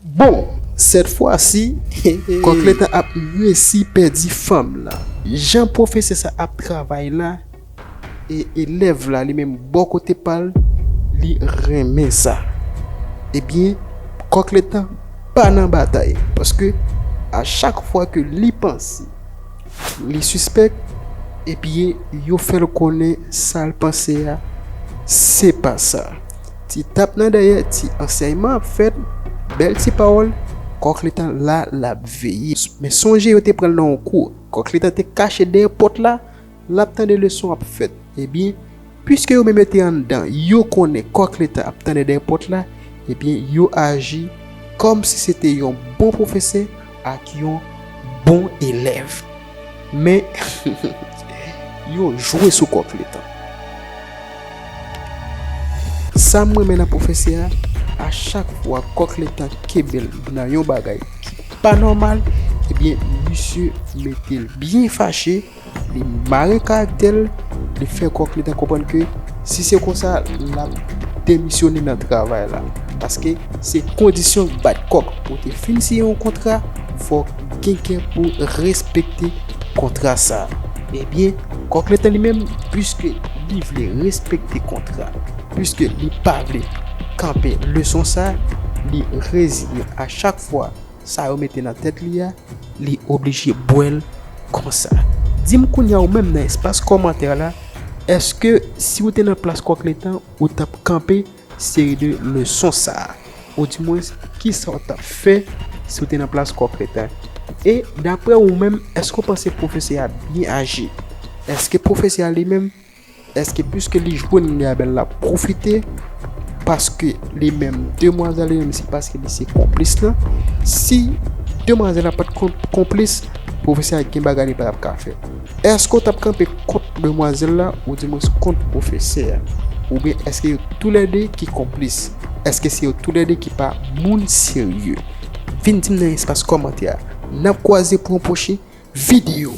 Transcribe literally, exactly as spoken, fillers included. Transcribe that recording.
Bon, sèt fwa si, Kòk Letan ap resi pèdi fanm lan. Jan pwofesè sa ap travay la, e elèv la, li menm bò kote pa l, li renmen sa. Ebyen, Kòk Letan pa nan batay, paske a chak fwa ke li panse li sispèk, ebyen, yo fè l konnen sa l panse a, se pa sa. Ti tap nan dèyè, ti ansèyman ap fèt, bèl ti pawòl, Kòk Letan la, l ap veye. Men sonje, yo te pran l nan yon kou. Kòk Letan te kache dèyè pòt la, l ap tande leson ap fèt. Ebyen, piske yo menm yo te anndan, yo konnen Kòk Letan ap tande dèyè pòt la, ebyen, yo aji kòmsi se te yon bon pwofesè ak yon bon elèv. Men, yo jwe sou Kòk Letan. Sa m renmen nan pwofesè a, a chak fwa Kòk Letan kenbe l nan yon bagay ki pa nòmal, ebyen, misye mete l byen fache, li mare karaktè l, li fè Kòk Letan konprann ke si se konsa, l ap demisyone nan travay la. Paske se kondisyon bat kòk. Ou te fin siyen yon kontra, fò w gen kè pou respekte kontra sa. Ebyen, Kòk Letan li menm, piske li vle respekte kontra, piske li pa vle kanpe leson sa, li reziye a chak fwa sa yo mete nan tèt li a, li oblije bwè l konsa. Di m kounye a ou menm nan espas kòmantè la, èske si w te nan plas Kòk Letan, ou t ap kanpe seri de leson sa a? Oudimwens, kisa w t ap fè si w te nan plas Kòk Letan? E daprè ou menm, èske w panse pwofesè a byen aji? Èske pwofesè a li menm, èske piske li jwenn li a bèl l ap pwofite? Paske li menm, demwazèl li menm, se paske li se konplis lan. Si demwazèl la pa t kon-, konplis, pwofesè a gen bagay li pa t ap ka fè. Èske w t ap kanpe kont demwazèl la, oudimwens kont pwofesè a? Oubyen èske yo toulède ki konplis? Èske se yo toulède ki pa moun serye? Vin di m nan espas kòmantè a. N ap kwaze pou yon pwochen videyo.